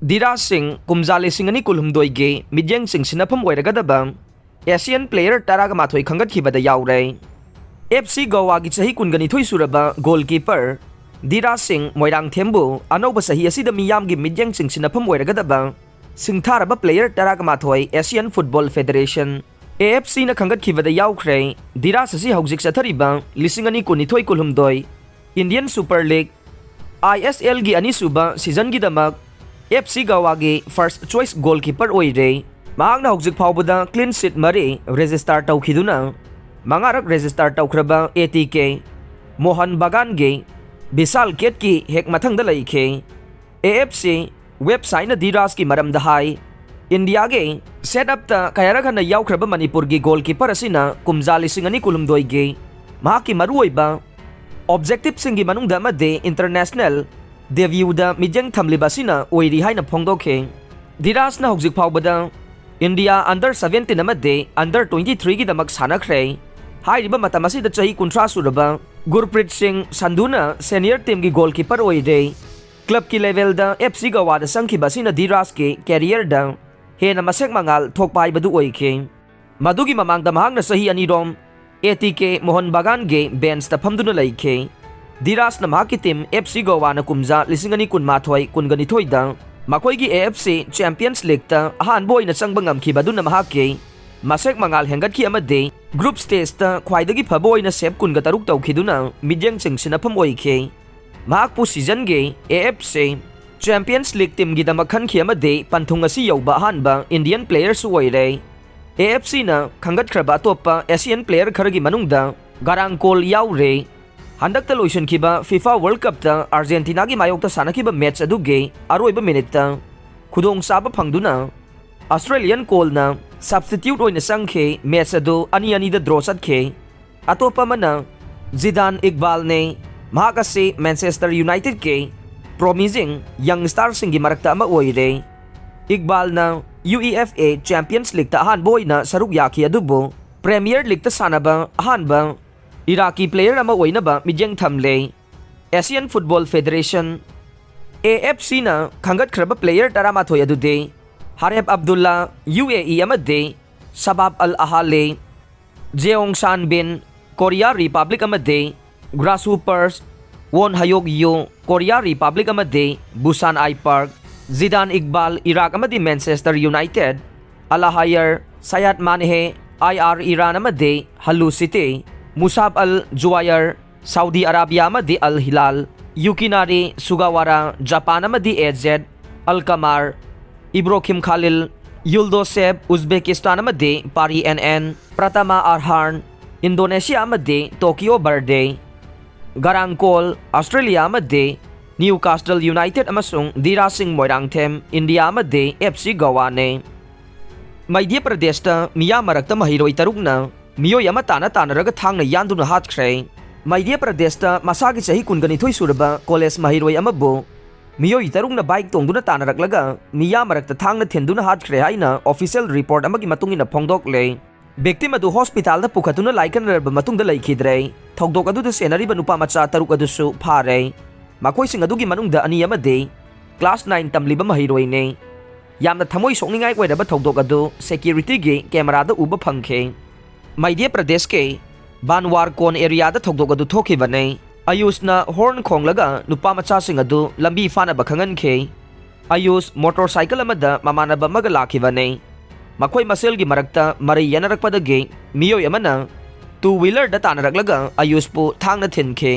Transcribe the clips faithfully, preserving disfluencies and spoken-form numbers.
ꯙꯤꯔꯥꯖ ꯁꯤꯡ ꯀꯨꯝꯖꯥ ꯂꯤꯁꯤꯡ ꯑꯅꯤ ꯀꯨꯟꯍꯨꯝꯗꯣꯏꯒꯤ ꯃꯤꯠꯌꯦꯡ ꯆꯤꯡꯁꯤꯟꯅꯐꯝ ꯑꯣꯏꯔꯒꯗꯕ ꯑꯦꯁꯤꯌꯟ ꯄ꯭ꯂꯦꯌꯔ ꯇꯔꯥꯒ ꯃꯥꯊꯣꯏ ꯈꯟꯒꯠꯈꯤꯕꯗ ꯌꯥꯎꯔꯦ꯫ ꯑꯦꯐ ꯁꯤ ꯒꯣꯋꯥꯒꯤ ꯆꯍꯤ ꯀꯨꯟꯒ ꯅꯤꯊꯣꯏ ꯁꯨꯔꯕ ꯒꯣꯜꯀꯤꯄꯔ ꯙꯤꯔꯥꯖ ꯁꯤꯡ ꯃꯣꯏꯔꯥꯡꯊꯦꯝꯕꯨ ꯑꯅꯧꯕ ꯆꯍꯤ ꯑꯁꯤꯗ ꯃꯤꯌꯥꯝꯒꯤ ꯃꯤꯠꯌꯦꯡ ꯆꯤꯡꯁꯤꯟꯅꯐꯝ ꯑꯣꯏꯔꯒꯗꯕ ꯁꯤꯡꯊꯥꯔꯕ ꯄ꯭ꯂꯦꯌꯔ ꯇꯔꯥꯒ ꯃꯥꯊꯣꯏ Asian football federation, A F ꯁꯤꯅ ꯈꯟꯒꯠꯈꯤꯕꯗ ꯌꯥꯎꯈ꯭ꯔꯦ꯫ ꯙꯤꯔꯥꯖ ꯑꯁꯤ ꯍꯧꯖꯤꯛ ꯆꯠꯊꯔꯤꯕ ꯂꯤꯁꯤꯡ ꯑꯅꯤ ꯀꯨꯟꯅꯤꯊꯣꯏ ꯀꯨꯟꯍꯨꯝꯗꯣꯏ ꯏꯟꯗꯤꯌꯟ ꯁꯨꯄꯔ ꯂꯤꯒ, ꯑꯥꯏ ꯑꯦꯁ ꯑꯦꯜꯒꯤ ꯑꯅꯤꯁꯨꯕ ꯁꯤꯖꯟꯒꯤꯗꯃꯛ F C ꯒꯣꯋꯥꯒꯤ first choice goalkeeper ꯑꯣꯏꯔꯦ꯫ ꯃꯍꯥꯛꯅ ꯍꯧꯖꯤꯛ ꯐꯥꯎꯕꯗ ꯀ꯭ꯂꯤꯟ ꯁꯤꯠ ꯃꯔꯤ ꯔꯦꯖꯤꯁꯇꯥꯔ ꯇꯧꯈꯤꯗꯨꯅ, ꯃꯉꯥꯔꯛ ꯔꯦꯖꯤꯁꯇꯥꯔ ꯇꯧꯈ꯭ꯔꯕ ꯑꯦ ꯇꯤ ꯀꯦ ꯃꯣꯍꯟ ꯕꯒꯥꯟꯒꯤ ꯕꯤꯁꯥꯜ ꯀꯦꯠꯀꯤ ꯍꯦꯛ ꯃꯊꯪꯗ ꯂꯩꯈꯤ꯫ ꯑꯦ ꯑꯦꯐ ꯁꯤ ꯋꯦꯕꯁꯥꯏꯠꯅ ꯙꯤꯔꯥꯖꯀꯤ ꯃꯔꯝꯗ ꯍꯥꯏ, ꯏꯟꯗꯤꯌꯥꯒꯤ ꯁꯦꯠ ꯑꯞꯇ ꯀꯌꯥꯔꯛ ꯍꯟꯅ ꯌꯥꯎꯈ꯭ꯔꯕ ꯃꯅꯤꯄꯨꯔꯒꯤ ꯒꯣꯜꯀꯤꯄꯔ ꯑꯁꯤꯅ ꯀꯨꯝꯖꯥ ꯂꯤꯁꯤꯡ ꯑꯅꯤ ꯀꯨꯟꯍꯨꯝꯗꯣꯏꯒꯤ ꯃꯍꯥꯛꯀꯤ ꯃꯔꯨꯑꯣꯏꯕ ꯑꯣꯕꯖꯦꯛꯇꯤꯚꯁꯤꯡꯒꯤ ꯃꯅꯨꯡꯗ ꯑꯃꯗꯤ ꯏꯟꯇꯔꯅꯦꯁꯅꯦꯜ ꯗꯦꯕ꯭ꯌꯨꯗ ꯃꯤꯠꯌꯦꯡ ꯊꯝꯂꯤꯕ ꯑꯁꯤꯅ ꯑꯣꯏꯔꯤ ꯍꯥꯏꯅ ꯐꯣꯡꯗꯣꯛꯈꯤ꯫ ꯙꯤꯔꯥꯖꯅ ꯍꯧꯖꯤꯛ ꯐꯥꯎꯕꯗ ꯏꯟꯗꯤꯌꯥ ꯑꯟꯗꯔ ꯁꯚꯦꯟꯇꯤꯟ ꯑꯃꯗꯤ ꯑꯟꯗꯔ ꯇ꯭ꯋꯦꯟꯇꯤ ꯊ꯭ꯔꯤꯒꯤꯗꯃꯛ ꯁꯥꯟꯅꯈ꯭ꯔꯦ꯫ ꯍꯥꯏꯔꯤꯕ ꯃꯇꯝ ꯑꯁꯤꯗ ꯆꯍꯤ ꯀꯨꯟꯊ꯭ꯔꯥ ꯁꯨꯔꯕ ꯒꯨꯔꯄ꯭ꯔꯤꯠ ꯁꯤꯡ ꯁꯟꯙꯨꯅ ꯁꯦꯅꯤꯌꯔ ꯇꯤꯝꯒꯤ ꯒꯣꯜꯀꯤꯄꯔ ꯑꯣꯏꯔꯦ꯫ ꯀ꯭ꯂꯕꯀꯤ ꯂꯦꯚꯦꯜꯗ ꯑꯦꯐ ꯁꯤ ꯒꯣꯋꯥꯗ ꯆꯪꯈꯤꯕ ꯑꯁꯤꯅ ꯙꯤꯔꯥꯖꯀꯤ ꯀꯦꯔꯤꯌꯔꯗ ꯍꯦꯟꯅ ꯃꯁꯛ ꯃꯉꯥꯜ ꯊꯣꯛꯄ ꯍꯥꯏꯕꯗꯨ ꯑꯣꯏꯈꯤ꯫ ꯃꯗꯨꯒꯤ ꯃꯃꯥꯡꯗ ꯃꯍꯥꯛꯅ ꯆꯍꯤ ꯑꯅꯤꯔꯣꯝ ꯑꯦ ꯇꯤ ꯀꯦ ꯃꯣꯍꯟ ꯕꯒꯥꯟꯒꯤ ꯕꯦꯟꯁꯇ ꯐꯝꯗꯨꯅ ꯂꯩꯈꯤ꯫ ꯙꯤꯔꯥꯖꯅ ꯃꯍꯥꯛꯀꯤ ꯇꯤꯝ ꯑꯦꯐ ꯁꯤ ꯒꯣꯋꯥꯅ ꯀꯨꯝꯖꯥ ꯂꯤꯁꯤꯡ ꯑꯅꯤ ꯀꯨꯟꯃꯥꯊꯣꯏ ꯀꯨꯟꯒ ꯅꯤꯊꯣꯏꯗ ꯃꯈꯣꯏꯒꯤ ꯑꯦ ꯑꯦꯐ ꯁꯤ ꯆꯦꯝꯄꯤꯌꯟꯁ ꯂꯤꯒꯇ ꯑꯍꯥꯟꯕ ꯑꯣꯏꯅ ꯆꯪꯕ ꯉꯝꯈꯤꯕ ꯑꯗꯨꯅ ꯃꯍꯥꯛꯀꯤ ꯃꯁꯛ ꯃꯉꯥꯜ ꯍꯦꯟꯒꯠꯈꯤ ꯑꯃꯗꯤ ꯒ꯭ꯔꯨꯞ ꯁ꯭ꯇꯦꯖꯇ ꯈ꯭ꯋꯥꯏꯗꯒꯤ ꯐꯕ ꯑꯣꯏꯅ ꯁꯦꯞ ꯀꯨꯟꯒ ꯇꯔꯨꯛ ꯇꯧꯈꯤꯗꯨꯅ ꯃꯤꯠꯌꯦꯡ ꯆꯤꯡꯁꯤꯟꯅꯐꯝ ꯑꯣꯏꯈꯤ꯫ ꯃꯍꯥꯛꯄꯨ ꯁꯤꯖꯟꯒꯤ A F C champions league ꯇꯤꯝꯒꯤꯗꯃꯛ ꯈꯟꯈꯤ ꯑꯃꯗꯤ ꯄꯟꯊꯨꯡ ꯑꯁꯤ ꯌꯧꯕ ꯑꯍꯥꯟꯕ ꯏꯟꯗꯤꯌꯟ ꯄ꯭ꯂꯦꯌꯔꯁꯨ ꯑꯣꯏꯔꯦ꯫ ꯑꯦ ꯑꯦꯐ ꯁꯤꯅ ꯈꯟꯒꯠꯈ꯭ꯔꯕ ꯑꯇꯣꯞꯄ ꯑꯦꯁꯤꯌꯟ ꯄ꯭ꯂꯦꯌꯔ ꯈꯔꯒꯤ ꯃꯅꯨꯡꯗ ꯒꯥꯔꯥꯡꯀꯣꯜ ꯌꯥꯎꯔꯦ꯫ ꯍꯟꯗꯛꯇ ꯂꯣꯏꯁꯤꯟꯈꯤꯕ ꯐꯤꯐꯥ ꯋꯥꯔꯜꯗ ꯀꯞꯇ ꯑꯥꯔꯖꯦꯟꯇꯤꯅꯥꯒꯤ ꯃꯥꯌꯣꯛꯇ ꯁꯥꯟꯅꯈꯤꯕ ꯃꯦꯠꯆ ꯑꯗꯨꯒꯤ ꯑꯔꯣꯏꯕ ꯃꯤꯅꯤꯠꯇ ꯈꯨꯗꯣꯡꯆꯥꯕ ꯐꯪꯗꯨꯅ ꯑꯁꯇ꯭ꯔꯦꯂꯤꯌꯟ ꯀꯣꯜꯅ ꯁꯕꯁꯇꯤꯇ꯭ꯌꯨꯠ ꯑꯣꯏꯅ ꯆꯪꯈꯤ꯫ ꯃꯦꯠꯆ ꯑꯗꯨ ꯑꯅꯤ ꯑꯅꯤꯗ ꯗ꯭ꯔꯣ ꯆꯠꯈꯤ꯫ ꯑꯇꯣꯞꯄ ꯑꯃꯅ ꯖꯤꯗꯥꯟ ꯏꯛꯕꯥꯜꯅꯦ꯫ ꯃꯍꯥꯛ ꯑꯁꯤ ꯃꯦꯟꯆꯦꯁꯇꯔ ꯌꯨꯅꯥꯏꯇꯦꯗꯀꯤ ꯄ꯭ꯔꯣꯃꯤꯖꯤꯡ ꯌꯪ ꯁ꯭ꯇꯥꯔꯁꯤꯡꯒꯤ ꯃꯔꯛꯇ ꯑꯃ ꯑꯣꯏꯔꯦ꯫ ꯏꯛꯕꯥꯜꯅ U E F A champions ꯂꯤꯒꯇ ꯑꯍꯥꯟꯕ ꯑꯣꯏꯅ ꯁꯔꯨꯛ ꯌꯥꯈꯤ, ꯑꯗꯨꯕꯨ ꯄ꯭ꯔꯦꯃꯤꯌꯔ ꯂꯤꯒꯇ ꯁꯥꯟꯅꯕ ꯑꯍꯥꯟꯕ ꯏꯔꯥꯛꯀꯤ ꯄ꯭ꯂꯦꯌꯔ ꯑꯃ ꯑꯣꯏꯅꯕ ꯃꯤꯠꯌꯦꯡ ꯊꯝꯂꯦ꯫ Asian football federation, A F ꯁꯤꯅ ꯈꯟꯒꯠꯈ꯭ꯔꯕ player ꯇꯔꯥꯃꯥꯊꯣꯏ ꯑꯗꯨꯗꯤ ꯍꯥꯔꯦꯞ ꯑꯕꯗꯨꯜꯂꯥ, ꯌꯨ ꯑꯦ ꯏ ꯑꯃꯗꯤ ꯁꯕꯥꯕ ꯑꯜ ꯑꯍꯥꯂꯤ, ꯖꯦꯑꯣꯡ ꯁꯥꯟ ꯕꯤꯟ, ꯀꯣꯔꯤꯌꯥ ꯔꯤꯄꯕ꯭ꯂꯤꯛ ꯑꯃꯗꯤ ꯒ꯭ꯔꯥꯁꯍꯣꯄꯔꯁ, ꯋꯣꯟ ꯍꯌꯣꯛ ꯌꯨ, ꯀꯣꯔꯤꯌꯥ ꯔꯤꯄꯕ꯭ꯂꯤꯛ ꯑꯃꯗꯤ ꯕꯨꯁꯥꯟ ꯑꯥꯏ ꯄꯥꯔꯛ, ꯖꯤꯗꯥꯟ ꯏꯛꯕꯥꯜ, ꯏꯔꯥꯛ ꯑꯃꯗꯤ ꯃꯦꯟꯆꯦꯁꯇꯔ ꯌꯨꯅꯥꯏꯇꯦꯗ, ꯑꯂꯥꯍꯥꯌꯔ, ꯁꯌꯥꯠ ꯃꯥꯟꯍꯦ, ꯑꯥꯏ ꯑꯥꯔ ꯏꯔꯥꯟ ꯑꯃꯗꯤ ꯍꯜꯂꯨ ꯁꯤꯇꯤ, ꯃꯨꯁꯥꯕ ꯑꯜ ꯖꯨꯋꯥꯌꯔ, ꯁꯥꯎꯗꯤ ꯑꯔꯥꯕꯤꯌꯥ ꯑꯃꯗꯤ ꯑꯜ ꯍꯤꯂꯥꯜ, ꯌꯨꯀꯤꯅꯥꯔꯤ ꯁꯨꯒꯥꯋꯥꯔꯥ, ꯖꯄꯥꯟ ꯑꯃꯗꯤ ꯑꯦ ꯖꯦꯗ ꯑꯜ ꯀꯃꯥꯔ, ꯏꯕ꯭ꯔꯣꯈꯤꯝ ꯈꯥꯂꯤꯜ, ꯌꯨꯜꯗꯣꯁꯦꯞ, ꯎꯖꯕꯦꯀꯤꯁꯇꯥꯟ ꯑꯃꯗꯤ ꯄꯥꯔꯤ ꯑꯦꯟ ꯑꯦꯟ, ꯄ꯭ꯔꯇꯃꯥ ꯑꯔꯍꯥꯟ, ꯏꯟꯗꯣꯅꯦꯁꯤꯌꯥ ꯑꯃꯗꯤ ꯇꯣꯀꯤꯌꯣ ꯕꯔꯗꯦ, ꯒꯔꯥꯡꯀꯣꯜ, ꯑꯁꯇ꯭ꯔꯦꯂꯤꯌꯥ ꯑꯃꯗꯤ ꯅ꯭ꯌꯨꯀꯥꯁꯇꯜ ꯌꯨꯅꯥꯏꯇꯦꯗ ꯑꯃꯁꯨꯡ ꯗꯤꯔꯥ ꯁꯤꯡ ꯃꯣꯏꯔꯥꯡꯊꯦꯝ, ꯏꯟꯗꯤꯌꯥ ꯑꯃꯗꯤ ꯑꯦꯐ ꯁꯤ ꯒꯣꯋꯥꯅꯤ꯫ ꯃꯙ꯭ꯌ ꯄ꯭ꯔꯗꯦꯁꯇ ꯃꯤꯌꯥꯝ ꯃꯔꯛꯇ ꯃꯍꯩꯔꯣꯏ ꯇꯔꯨꯛꯅ ꯃꯤꯑꯣꯏ ꯑꯃ ꯇꯥꯟꯅ ꯇꯥꯟꯅꯔꯒ ꯊꯥꯡꯅ ꯌꯥꯟꯗꯨꯅ ꯍꯥꯠꯈ꯭ꯔꯦ꯫ ꯃꯙ꯭ꯌ ꯄ꯭ꯔꯗꯦꯁꯇ ꯃꯁꯥꯒꯤ ꯆꯍꯤ ꯀꯨꯟꯒ ꯅꯤꯊꯣꯏ ꯁꯨꯔꯕ ꯀꯣꯂꯦꯖ ꯃꯍꯩꯔꯣꯏ ꯑꯃꯕꯨ ꯃꯤꯑꯣꯏ ꯇꯔꯨꯛꯅ ꯕꯥꯏꯛ ꯇꯣꯡꯗꯨꯅ ꯇꯥꯟꯅꯔꯛꯂꯒ ꯃꯤꯌꯥꯝ ꯃꯔꯛꯇ ꯊꯥꯡꯅ ꯊꯤꯟꯗꯨꯅ ꯍꯥꯠꯈ꯭ꯔꯦ ꯍꯥꯏꯅ ꯑꯣꯐꯤꯁꯤꯌꯦꯜ ꯔꯤꯄꯣꯔꯠ ꯑꯃꯒꯤ ꯃꯇꯨꯡ ꯏꯟꯅ ꯐꯣꯡꯗꯣꯛꯂꯦ꯫ ꯚꯤꯛꯇꯤꯝ ꯑꯗꯨ ꯍꯣꯁꯄꯤꯇꯥꯜꯗ ꯄꯨꯈꯠꯇꯨꯅ ꯂꯥꯏꯀꯠꯅꯔꯕ ꯃꯇꯨꯡꯗ ꯂꯩꯈꯤꯗ꯭ꯔꯦ꯫ ꯊꯧꯗꯣꯛ ꯑꯗꯨꯗ ꯁꯦꯟꯅꯔꯤꯕ ꯅꯨꯄꯥ ꯃꯆꯥ ꯇꯔꯨꯛ ꯑꯗꯨꯁꯨ ꯐꯥꯔꯦ꯫ ꯃꯈꯣꯏꯁꯤꯡ ꯑꯗꯨꯒꯤ ꯃꯅꯨꯡꯗ ꯑꯅꯤ ꯑꯃꯗꯤ ꯀ꯭ꯂꯥꯁ ꯅꯥꯏꯟ ꯇꯝꯂꯤꯕ ꯃꯍꯩꯔꯣꯏꯅꯤ꯫ ꯌꯥꯝꯅ ꯊꯃꯣꯏ ꯁꯣꯛꯅꯤꯡꯉꯥꯏ ꯑꯣꯏꯔꯕ ꯊꯧꯗꯣꯛ ꯑꯗꯨ ꯁꯦꯀ꯭ꯌꯨꯔꯤꯇꯤꯒꯤ ꯀꯦꯃꯦꯔꯥꯗ ꯎꯕ ꯐꯪꯈꯤ꯫ ꯃꯙ꯭ꯌ ꯄ꯭ꯔꯗꯦꯁꯀꯤ ꯕꯥꯟꯋꯥꯔ ꯀꯣꯟ ꯑꯦꯔꯤꯌꯥꯗ ꯊꯧꯗꯣꯛ ꯑꯗꯨ ꯊꯣꯛꯈꯤꯕꯅꯤ꯫ ꯑꯌꯨꯁꯅ ꯍꯣꯔꯟ ꯈꯣꯡꯂꯒ ꯅꯨꯄꯥ ꯃꯆꯥꯁꯤꯡ ꯑꯗꯨ ꯂꯝꯕꯤ ꯐꯥꯅꯕ ꯈꯪꯍꯟꯈꯤ꯫ ꯑꯌꯨꯁ ꯃꯣꯇꯣꯔ ꯁꯥꯏꯀꯜ ꯑꯃꯗ ꯃꯃꯥꯟꯅꯕ ꯑꯃꯒ ꯂꯥꯛꯈꯤꯕꯅꯤ꯫ ꯃꯈꯣꯏ ꯃꯁꯦꯜꯒꯤ ꯃꯔꯛꯇ ꯃꯔꯩ ꯌꯦꯠꯅꯔꯛꯄꯗꯒꯤ ꯃꯤꯑꯣꯏ ꯑꯃꯅ ꯇꯨ ꯋꯤꯂꯔꯗ ꯇꯥꯟꯅꯔꯛꯂꯒ ꯑꯌꯨꯁꯄꯨ ꯊꯥꯡꯅ ꯊꯤꯟꯈꯤ꯫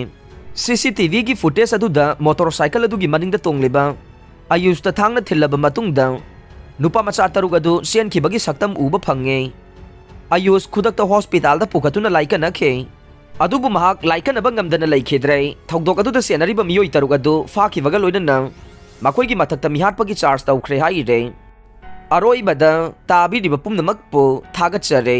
ꯁꯤ ꯁꯤ ꯇꯤ ꯚꯤꯒꯤ ꯐꯨꯇꯦꯖ ꯑꯗꯨꯗ ꯃꯣꯇꯣꯔ ꯁꯥꯏꯀꯜ ꯑꯗꯨꯒꯤ ꯃꯅꯤꯡꯗ ꯇꯣꯡꯂꯤꯕ ꯑꯌꯨꯁꯇ ꯊꯥꯡꯅ ꯊꯤꯜꯂꯕ ꯃꯇꯨꯡꯗ ꯅꯨꯄꯥ ꯃꯆꯥ ꯇꯔꯨꯛ ꯑꯗꯨ ꯆꯦꯟꯈꯤꯕꯒꯤ ꯁꯛꯇꯝ ꯎꯕ ꯐꯪꯉꯤ꯫ ꯑꯌꯨꯁ ꯈꯨꯗꯛꯇ ꯍꯣꯁꯄꯤꯇꯥꯜꯗ ꯄꯨꯈꯠꯇꯨꯅ ꯂꯥꯏꯀꯠꯅꯈꯤ꯫ ꯑꯗꯨꯕꯨ ꯃꯍꯥꯛ ꯂꯥꯏꯀꯠꯅꯕ ꯉꯝꯗꯅ ꯂꯩꯈꯤꯗ꯭ꯔꯦ꯫ ꯊꯧꯗꯣꯛ ꯑꯗꯨꯗ ꯆꯦꯟꯅꯔꯤꯕ ꯃꯤꯑꯣꯏ ꯇꯔꯨꯛ ꯑꯗꯨ ꯐꯥꯈꯤꯕꯒ ꯂꯣꯏꯅꯅ ꯃꯈꯣꯏꯒꯤ ꯃꯊꯛꯇ ꯃꯤꯍꯥꯠꯄꯒꯤ ꯆꯥꯔꯖ ꯇꯧꯈ꯭ꯔꯦ ꯍꯥꯏꯔꯦ꯫ ꯑꯔꯣꯏꯕꯗ ꯇꯥꯕꯤꯔꯤꯕ ꯄꯨꯝꯅꯃꯛꯄꯨ ꯊꯥꯒꯠꯆꯔꯤ꯫